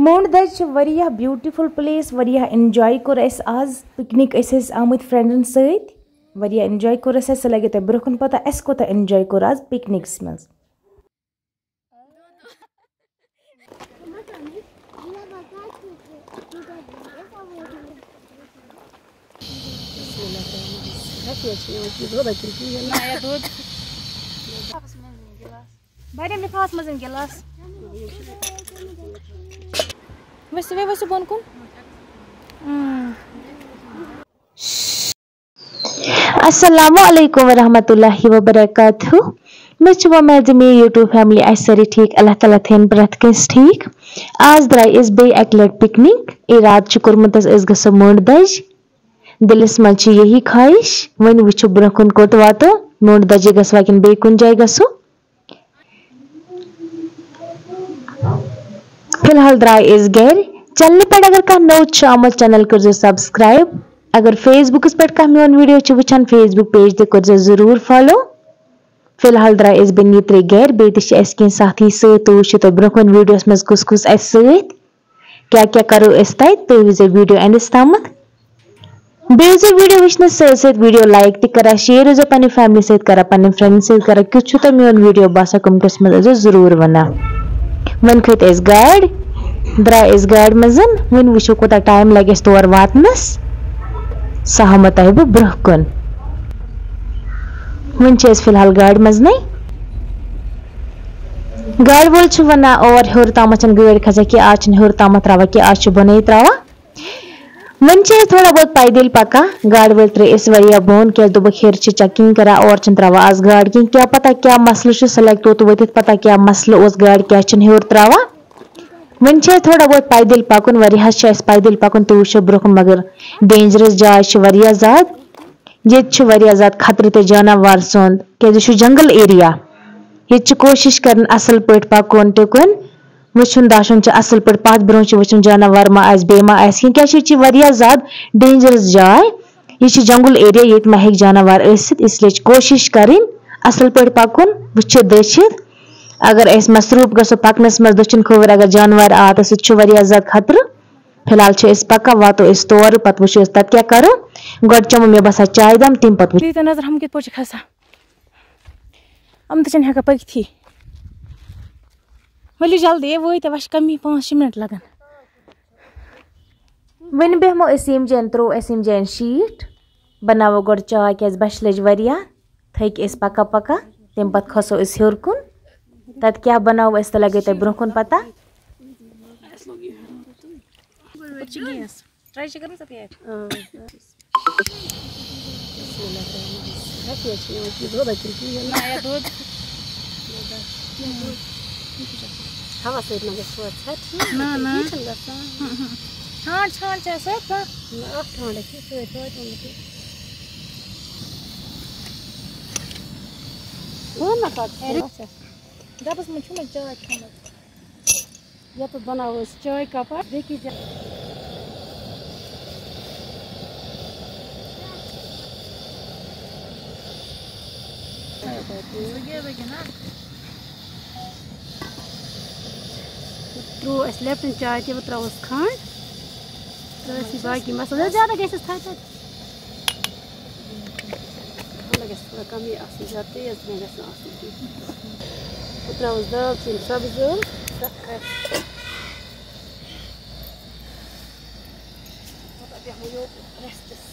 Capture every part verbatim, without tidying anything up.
مونڈ دج چھِ واریاہ beautiful place, واریاہ انجوے کوٚر اَسہِ آز پکنک۔ أسۍ ٲسۍ آمٕتۍ فرینڈن سۭتۍ، واریاہ انجوے کوٚر اَسہِ۔ سُہ لگہِ تۄہہِ برونٛہہ کُن پتہ، اَسہِ کوٗتاہ انجوے کوٚر آز پکنکس منٛز۔ ؤسِو، وۄنۍ ؤسِو بۄن کُن۔ اۭں۔ السلام علیکم ورحمۃ اللہ وبرکاتہ۔ مےٚ چھِ وۄمید زِ میٲنۍ YouTube family آسہِ سٲرٕے ٹھیٖک، اللہ تعالیٰ تھٲیِن پرٛٮ۪تھ کٲنٛسہِ ٹھیٖک۔ آز درٛاے أسۍ بیٚیہِ اَکہِ لَٹہِ پِکنِک۔ اِرادٕ چھُ کوٚرمُت اَسہِ، أسۍ گژھو مونڈ دَجہِ۔ دِلَس منٛز چھِ یہی خواہِش، وۄنۍ وٕچھو برٛونٛہہ کُن کوٚت واتو، مونڈ دَجے گژھوا کِنہٕ بیٚیہِ کُنہِ جایہِ گژھو۔ فی الحال درٛاے أسۍ گرِ۔ چینلہِ پٮ۪ٹھ اگر کانٛہہ نوٚو چھُ آمُت، چینل کٔرزیٚو subscribe۔ اگر Facebookس پٮ۪ٹھ کانٛہہ میون video چھُ وٕچھان، Facebook page تہِ کٔرزیٚو ضروٗر follow۔ فی الحال درٛاے أسۍ بنیترِ گرِ، بیٚیہِ تہِ چھِ اَسہِ کینٛہہ ساتھی سۭتۍ، تُہۍ وٕچھِو تۄہہِ برونٛہہ کُن videoس منٛز کُس کُس اَسہِ سۭتۍ۔ کیٛاہ کیٛاہ کَرو أسۍ تَتہِ، تُہۍ وٕچھزیٚو video endس تامَتھ۔ بیٚیہِ ٲسۍزیٚو video وٕچھنَس سۭتۍ سۭتۍ video like تہِ کَران، share ٲسۍزیٚو پنٛنہِ family سۭتۍ کَران، پنٛنٮ۪ن friendن سۭتۍ کَران۔ کیُتھ چھُو تۄہہِ میون video باسان، commentس منٛز ٲسۍزیٚو ضروٗر وَنان۔ وۄنۍ کھٔتۍ أسۍ گاڑِ، درٛاے أسۍ گاڑِ منٛز۔ وۄنۍ وٕچھو کوٗتاہ time لَگہِ اَسہِ تور واتنَس۔ سُہ ہاوہو تۄہہِ بہٕ برٛونٛہہ کُن۔ وۄنۍ چھِ أسۍ فی الحال گاڑِ منٛزنٕے۔ گاڑِ وول چھُ وَنان، اور ہیوٚر تامَتھ چھَنہٕ گٲڑۍ کھسان کینٛہہ، آز چھِنہٕ ہیوٚر تامَتھ ترٛاوان کینٛہہ، آز چھِ بۄنَے ترٛاوان۔ وۄنۍ چھِ أسۍ تھوڑا بہت پیدل پکان، گاڑِ وٲلۍ ترٛٲے أسۍ واریاہ بۄن، کیٛازِ دوٚپُکھ ہیٚرِ چھِ checking کران، اورٕ چھِنہٕ ترٛاوان آز گاڑِ کِہیٖنۍ۔ کیٛاہ پتہ کیٛاہ مسلہٕ چھُ، سُہ لگہِ توٚت وٲتِتھ پتہ کیٛاہ مسلہٕ اوس، گاڑِ کیٛازِ چھِنہٕ ہیوٚر ترٛاوان۔ وۄنۍ چھِ أسۍ تھوڑا بہت پیدل پکُن، واریاہس چھُ اَسہِ پیدل پکُن، تُہۍ وٕچھِو برٛونٛہہ کُن، مگر dangerous جاے چھِ واریاہ زیادٕ۔ ییٚتہِ چھُ واریاہ زیادٕ خطرٕ تہِ جاناوار سُنٛد، کیٛازِ یہِ چھُ جنگل area۔ ییٚتہِ چھِ کوٗشِش کران اَصٕل پٲٹھۍ پَکُن تُکُن، وٕچھُن دَچھُن چھُ اَصٕل پٲٹھۍ، پَتھ برٛونٛہہ چھُ وٕچھُن جاناوار ما آسہِ، بیٚیہِ ما آسہِ کینٛہہ، کیٛازِ یہِ چھِ واریاہ زیادٕ dangerous جاے۔ یہِ چھِ جنگل area، ییٚتہِ ما ہیٚکہِ جاناوار ٲسِتھ، اس لیے چھِ کوٗشِش کَرٕنۍ اَصٕل پٲٹھۍ پَکُن، وٕچھِتھ دٔچھِتھ۔ اگر أسۍ مصروٗف گژھو پَکنَس منٛز دٔچھُن کھووُر، اگر جانوَر آو، تہٕ سُہ تہِ چھُ واریاہ زیادٕ خطرٕ۔ فی الحال چھِ أسۍ پَکان، واتو أسۍ تورٕ، پَتہٕ وٕچھو أسۍ تَتہِ کیٛاہ کَرو۔ گۄڈٕ چٮ۪مو مےٚ باسان چایہِ دام، تَمہِ پَتہٕ وٕچھو۔ دِیِو تُہۍ نظر، ہُم کِتھ پٲٹھۍ چھِ کھسان۔ یِم تہِ چھِنہٕ ہٮ۪کان پٔکتھٕے۔ ؤلِو جلدی، ہے وٲتۍ، وۄنۍ چھِ کمی پانٛژھ شےٚ منٹ لگان۔ وۄنۍ بیٚہمو أسۍ ییٚمہِ جایہِ، ترٛوو اَسہِ ییٚمہِ جایہِ sheet، بناوو گۄڈٕ چاے، کیٛازِ بَچھِ لٔج واریاہ، تھٔکۍ أسۍ پکان پکان، تَمہِ پتہٕ کھسو أسۍ ہیوٚر کُن۔ تَتہِ کیٛاہ بناوو أسۍ، تہٕ لگے تۄہہِ برٛونٛہہ کُن پتہ۔ Try چھِ کٔرمٕژ اَتھ یہِ۔ اۭں۔ بسم اللہ الرحمن الرحیم۔ ہیٚکہِ نہٕ حظ چھِ یِوان کِہیٖنۍ، دۄد ہا کِنہٕ کِہیٖنۍ؟ نہ، یہِ دۄد۔ ہوا سۭتۍ ما گژھِ ہورٕ ژھٮ۪تھ؟ نہ، نہ۔ یہِ چھُنہٕ گژھان۔ چھان، چھان چھِ اَسہِ سۭتۍ کانٛہہ۔ نہ، اَکھ ٹھانٛڈ چھِ سۭتۍ توتہِ ووٚنمُت یہِ۔ ووٚن نہ پَتہٕ۔ ڈَبَس منٛز چھُنہٕ چاے تھٲومٕژ۔ یَتَتھ بَناوو أسۍ چاے کَپا بیٚکِس جایہِ۔ ترٛوو اَسہِ لیپٹن چاے تہِ، وۄنۍ ترٛاووس کھنٛڈ، ترٛٲو اَسہِ یہِ باقٕے مصالہٕ۔ زیادٕ گژھٮ۪س تھاوِ تَتہِ۔ مطلب گژھِ تھوڑا کَمٕے آسُن، زیادٕ تیز تہِ نہ گژھِ نہٕ آسُن کینٛہہ۔ بہٕ ترٛاوَس دالچیٖن سَبٕز ٲلہٕ، تَتھ کھَسہِ۔ پَتہٕ بیٚہمو یوت restس۔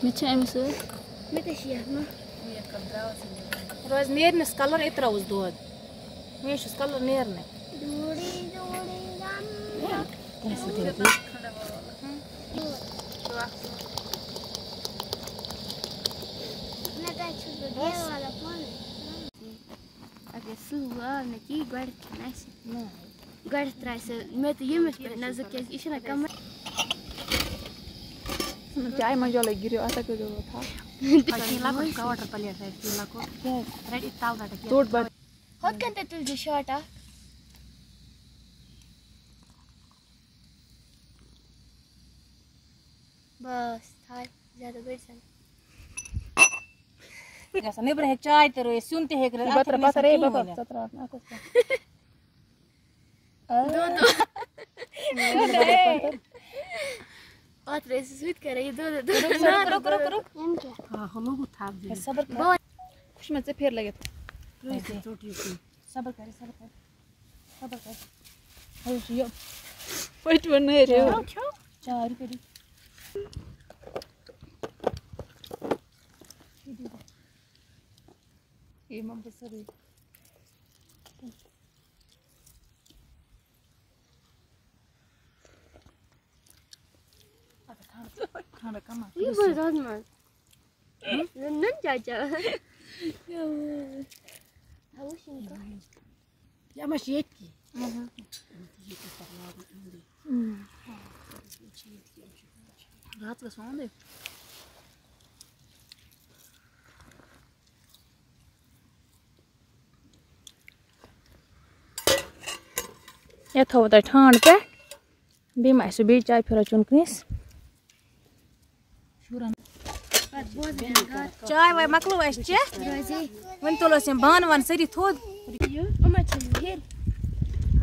مےٚ چھِ اَمہِ سۭتۍ۔ مےٚ تہِ چھِ یَتھ منٛز۔ روزِ نیرنَس colour، یہِ ترٛاوُس دۄد۔ مےٚ چھُس colour نیرنَے۔ ڈوٗڈی ڈوٗڈی ڈم۔ مےٚ تہِ چھُ سُہ بیٚیہِ والا پانَے۔ اگر سُہ آو نہٕ کِہیٖنۍ، گۄڈٕ چھُنہٕ اَسہِ۔ گۄڈٕ ترٛایہِ سُہ مےٚ تہٕ ییٚمِس پٮ۪ٹھ نظر، کیٛازِ یہِ چھُنہ کَمٕے۔ چایہِ منٛز یَلَے گِریو، اَتھ ہا کٔرۍزیو تھَپھ۔ پَتہٕ یہِ لۄکُٹ کَوَٹَر plate رَٹہِ، یہِ لۄکُٹ۔ کیٛازِ؟ رَٹہِ یہِ تَل رَٹَکھ یہِ۔ ژوٚٹ بَتہٕ۔ ہُتھ کٔنۍ تہِ تُلزِ shot اَکھ۔ بَس، تھاے، زیادٕ بٔرۍ زَن۔ گژھان، نیٚبرٕ ہیٚکہِ چاے تہِ رٲیِتھ، سیُن تہِ ہیٚکہِ رٲیِتھ، اَتھ پتہٕ چھُنہٕ پتہٕ گژھان رے کِہیٖنۍ بَبَب، ؤنِتھ۔ ژٕ ترٛاو اَتھ اَتھَس پٮ۪ٹھ۔ دۄد۔ اَتھ رَسہِ سۭتۍ کَرے یہِ دۄد، دۄد۔ رُک، رُک، رُک، رُک، رُک۔ یِم کیٛاہ؟ آ، ہُہ لوٚگُت تھپھ دِنہِ۔ صبر کر۔ بہٕ وٕچھ مےٚ ژےٚ پھِر لٔگِتھ۔ ترٛٲیِتھ ژٕ ژوٚٹ یُکُن۔ صبر کر، صبر کر۔ صبر کر۔ ہَے، یہِ چھُ یہِ۔ پٔٹۍ وۄنۍ نٲرِو۔ کھیوٚو، کھیوٚو۔ چاے رُکٲیِو۔ یہِ ما بہٕ سٲرٕے۔ کھنٛڈ کم۔ یہِ بہٕ دۄد منٛز۔ نُن، نُن چاچا۔ یہِ ما چھِ ییٚتہِ کی؟ راتس گژھو اَنٛدے۔ یا تھاوو تۄہہِ ٹھانٛڈ پٮ۪ٹھ، بیٚیہِ ما آسِوٕ بیٚیہِ چایہِ پھیُرا چیوٚن کٲنٛسہِ؟ چاے واے مۄکلٲو اَسہِ چٮ۪تھ، وۄنۍ تُلو أسۍ یِم بانہٕ وانہٕ سٲری تھوٚد۔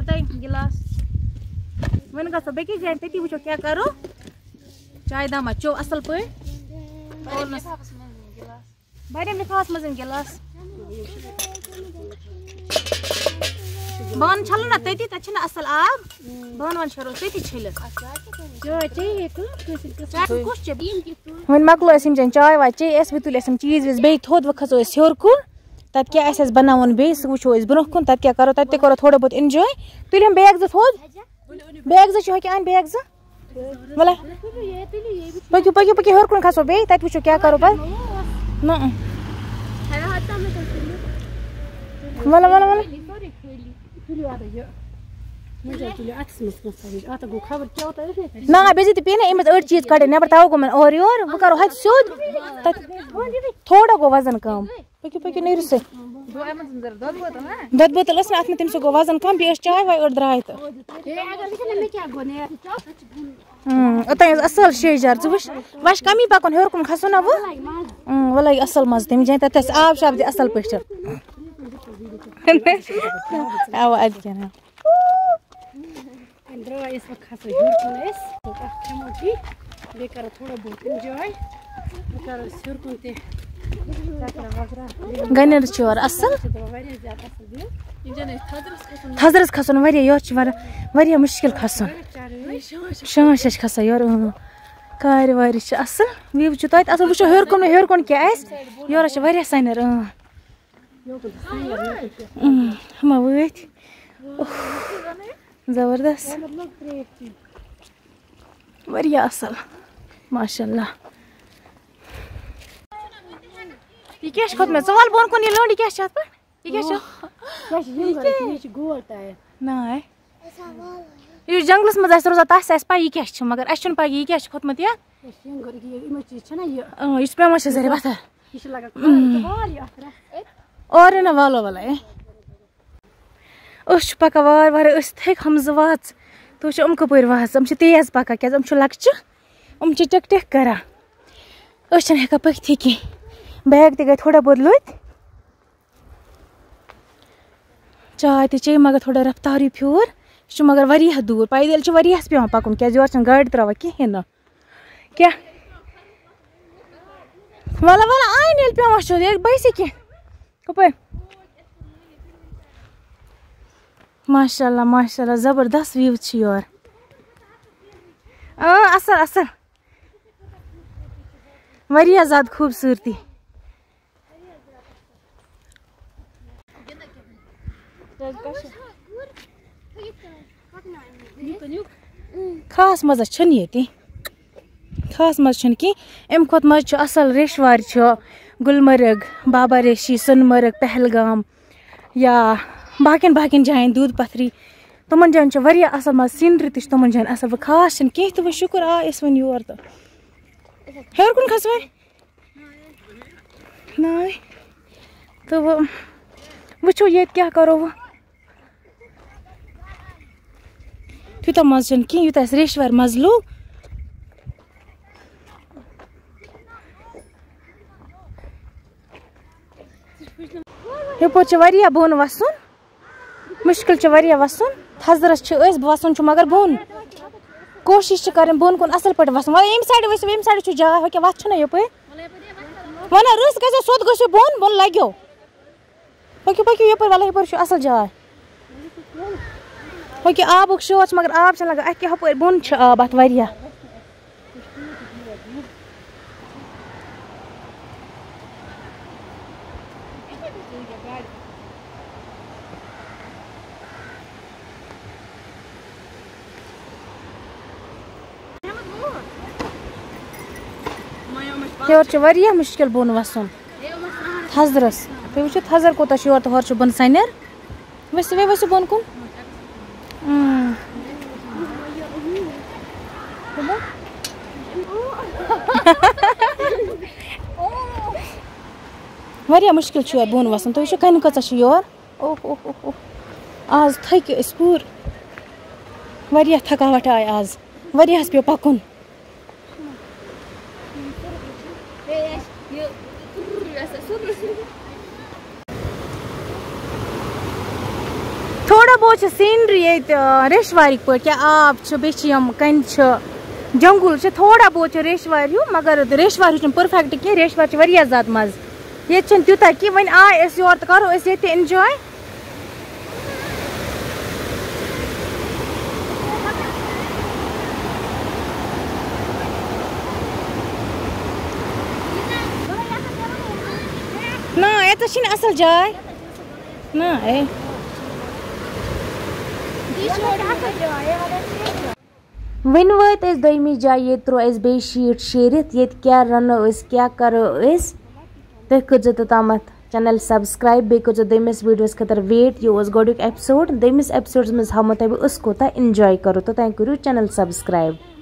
ہَتَے گِلاس۔ وۄنۍ گژھو بیٚکِس جایہِ، تٔتی وٕچھو کیٛاہ کَرو۔ چایہِ دامہ چیوٚو اَصٕل پٲٹھۍ۔ بَنیٚم لِفافَس منٛز یِم گِلاس۔ بانہٕ چھَلو نہ تٔتی، تَتہِ چھِنہٕ اَصٕل آب۔ بانہٕ وانہٕ چھَلو تٔتی چھٔلِتھ۔ چاے چیٚیہِ کُس؟ کٲنٛسہِ کُس چیٚیہِ؟ وۄنۍ مۄکلو اَسہِ یِم چیٚنۍ چاے واے چیٚیہِ اَسہِ، وۄنۍ تُلۍ اَسہِ یِم چیٖز ویٖز بیٚیہِ تھوٚد، وۄنۍ کھسو أسۍ ہیوٚر کُن۔ تَتہِ کیٛاہ آسہِ اَسہِ بَناوُن بیٚیہِ، سُہ وٕچھو أسۍ برٛونٛہہ کُن۔ تَتہِ کیٛاہ کَرو، تَتہِ تہِ کَرو تھوڑا بہت enjoy۔ تُلِم بیگ زٕ تھوٚد۔ بیگ زٕ چھِ ہۄکھِ اَنہِ بیگ زٕ۔ وَلہٕ۔ پٔکِو، پٔکِو، پٔکِو، ہیوٚر کُن کھسو بیٚیہِ، تَتہِ وٕچھو کیٛاہ کَرو پَتہٕ۔ نہ۔ وَلہٕ، وَلہٕ، وَلہٕ۔ نہ، بیٚیہِ تہِ پیٚیہِ نہ أمِس أڑۍ چیٖز کَڑٕنۍ نٮ۪بَر، تَوَے گوٚو مےٚ اورٕ یور۔ وۄنۍ کَرو ہَتہِ سیوٚد۔ تَتہِ تھوڑا گوٚو وَزَن کَم۔ پٔکِو، پٔکِو، نیٖرِو سا۔ دۄد بوتل ٲس نہٕ اَتھ منٛز، تٔمِس گوٚو وَزَن کَم، بیٚیہِ ٲس چاے واے أڑ درٛاے تہٕ۔ اۭں، اوٚتام اوس اَصٕل شیٚہجار۔ ژٕ وٕچھ، وَش کَمی پَکُن ہیوٚر کُن کھَسو نہ وۄنۍ۔ اۭں، وۄنۍ لَگہِ اَصٕل مَزٕ تَمہِ جایہِ، تَتھ آسہِ آب شاب تہِ اَصٕل پٲٹھۍ۔ اَوا، اَدٕ کیٛاہ نہ۔ وۄنۍ درٛاے أسۍ، وۄنۍ کھسو ہیوٚر کُن أسۍ۔ اَکھ کھٮ۪مو tea، بیٚیہِ کَرو تھوڑا بہت enjoy۔ وۄنۍ کَرو أسۍ ہیوٚر کُن تہِ چکرا وکرا۔ گَنٮ۪ر چھِ یورٕ اَصٕل۔ چھِ دَپان واریاہ زیادٕ اَصٕل view۔ تھزرَس کھسُن واریاہ، یورٕ چھِ واریاہ، واریاہ مُشکِل کھسُن۔ شانٛش چھِ کھسان یورٕ، اۭں۔ کارِ وارِ چھِ اَصٕل، view چھُ توتہِ اَصٕل۔ وٕچھو ہیوٚر کُن، ہیوٚر کُن کیٛاہ آسہِ۔ یورٕ چھِ واریاہ سَنٮ۪ر، اۭں۔ اۭں، ہُمہ وٲتھۍ۔ اوہ، زبردست۔ واریاہ اَصٕل۔ ماشاء اللہ۔ یہِ کیٛاہ چھُ کھوٚتمُت؟ ژٕ وَل بۄن کُن یہِ لٔنٛڈ، یہِ کیٛاہ چھِ اَتھ پٮ۪ٹھ؟ یہِ کیٛاہ چھُ؟ کیٛاہ چھِ یِم کَران؟ یہِ چھِ گول ٹایَر۔ نہ۔ یُس جنٛگلَس منٛز آسہِ روزان، تَس آسہِ پَے یہِ کیٛاہ چھُ، مگر اَسہِ چھُنہٕ پَے یہِ کیٛاہ چھُ کھوٚتمُت یَتھ۔ یِم گَرٕکۍ یہِ، یِمَے چیٖز چھِنہ یہِ۔ اۭں، یہِ چھُ پٮ۪وان چھِ زَرِ پَتھر۔ یہِ چھِ لَگان کَران، یہِ چھِ واریاہ اَتھ رَس۔ اورٕ نہ والو وَلَے۔ أسۍ چھِ پَکان وارٕ وارٕ، أسۍ تھٔکۍ ہَم زٕ وَژھ۔ تُہۍ وٕچھِو یِم کَپٲرۍ وَژھ، یِم چھِ تیز پَکان، کیٛازِ یِم چھِ لۄکچہِ، یِم چھِ ٹِک ٹِک کَران۔ أسۍ چھِنہٕ ہٮ۪کان پٔکۍتھٕے کینٛہہ۔ بیگ تہِ گٔے تھوڑا بہت لٔتۍ۔ چاے تہِ چیٚیہِ، مگر تھوڑا رفتارٕے پھیوٗر۔ یہِ چھُ مگر واریاہ دوٗر، پیدل چھُ واریاہَس پٮ۪وان پَکُن، کیٛازِ یورٕ چھَنہٕ گاڑِ ترٛاوان کِہیٖنۍ نہٕ۔ کیٛاہ؟ وَلہٕ، وَلہٕ، آیہِ نہٕ ییٚلہِ پٮ۪وان چھُ، ییٚلہِ بہٕ أسۍ کینٛہہ۔ کَپٲرۍ؟ ماشاء اللہ، ماشاء اللہ، زبردست view چھِ یورٕ۔ اۭں، اَصٕل، اَصٕل۔ واریاہ زیادٕ خوٗبصوٗرتی۔ خاص مزہ چھُنہٕ ییٚتہِ، خاص مزٕ چھُنہٕ کینٛہہ۔ اَمہِ کھۄتہٕ مزٕ چھُ اَصٕل ریشوارِ چھُ، گُلمرگ، بابا ریشی، سۄنہٕ مرگ، پہلگام یا باقین باقین جاین، دوٗد پتھری، تِمن جاین چھُ واریاہ اَصٕل مزٕ۔ سیٖنری تہِ چھِ تِمن جاین اَصٕل، وۄنۍ خاص چھُنہٕ کینٛہہ تہٕ وۄنۍ شُکُر آو أسۍ وۄنۍ یور تہٕ۔ ہیوٚر کُن کھسوے؟ ناے۔ تہٕ وۄنۍ وٕچھو ییٚتہِ کیٛاہ کَرو وۄنۍ۔ تیوٗتاہ مَزٕ چھُنہٕ کِہیٖنۍ، یوٗتاہ اَسہِ ریشوارِ مَزٕ لوٚگ۔ یَپٲرۍ چھِ واریاہ بۄن وَسُن، مُشکِل چھُ واریاہ وَسُن۔ تھزرَس چھِ أسۍ وَسُن چھُ مگر بۄن۔ کوٗشِش چھِ کَرٕنۍ بۄن کُن اَصٕل پٲٹھۍ وَسُن۔ وَلہٕ ییٚمہِ سایڈٕ ؤسِو، ییٚمہِ سایڈٕ چھُ جاے، ہُہ کیٛاہ وَتھ چھُنہ یَپٲرۍ؟ وَنان رٕژ گژھِ سیوٚد گٔژھِو بۄن، بۄن لَگیو۔ پٔکِو، پٔکِو یَپٲرۍ، وَلہٕ یَپٲرۍ چھُ اَصٕل جاے۔ ہُہ کیٛاہ آبُک شور چھُ، مگر آب چھُنہٕ لَگان اَتہِ کیٛاہ، ہُپٲرۍ بۄن چھِ آب اَتھ واریاہ۔ یورٕ چھُ واریاہ مُشکِل بۄن وَسُن تھزرَس۔ تُہۍ وٕچھِو تھزر کوٗتاہ چھُ یورٕ تہٕ ہورٕ چھُ بۄن سَنٮ۪ر۔ ؤسِو، وۄنۍ ؤسِو بۄن کُن۔ اۭں۔ واریاہ مُشکِل چھُ یورٕ بۄن وَسُن۔ تُہۍ وٕچھِو کَنہِ کۭژاہ چھِ یورٕ۔ اوہ، اوہ، اوہ، اوہ۔ آز تھٔکۍ أسۍ پوٗرٕ۔ واریاہ تھکاوٹ آیہِ آز۔ واریاہَس پیوٚو پَکُن۔ تھوڑا بہت چھِ سیٖنری ییٚتہِ، آ، ریشوارِکۍ پٲٹھۍ، کیٛاہ آب چھُ، بیٚیہِ چھِ یِم کَنہِ چھِ، جنٛگُل چھِ، تھوڑا بہت چھِ ریشوارِ ہیوٗ، مگر ریشوارِ ہیوٗ چھُنہٕ پٔرفیکٹ کینٛہہ، ریشوارِ چھِ واریاہ زیادٕ مَزٕ۔ ییٚتہِ چھِنہٕ تیوٗتاہ کینٛہہ، وۄنۍ آے أسۍ یور تہٕ کَرو أسۍ ییٚتہِ تہِ اِنجاے۔ نہ، ییٚتٮ۪تھ چھِنہٕ اَصٕل جاے۔ نہ، اے۔ وٕنہِ وٲتۍ أسۍ دوٚیمِس جایہِ، ییٚتہِ ترٛوو اَسہِ بیٚیہِ شیٖٹ شیٖرِتھ، ییٚتہِ کیٛاہ رَنو أسۍ، کیٛاہ کَرو أسۍ۔ تُہۍ کٔرۍزیو توٚتامَتھ چَنَل سَبسکرٛایِب، بیٚیہِ کٔرۍزیو دوٚیمِس ویٖڈیوَس خٲطرٕ ویٹ۔ یہِ اوس گۄڈٕنیُک ایپیسوڈ۔ دوٚیمِس ایپیسوڈَس منٛز ہاومو تۄہہِ بہٕ أسۍ کوٗتاہ اِنجاے کَرو، توٚتام کٔرِو چَنَل سَبسکرٛایِب۔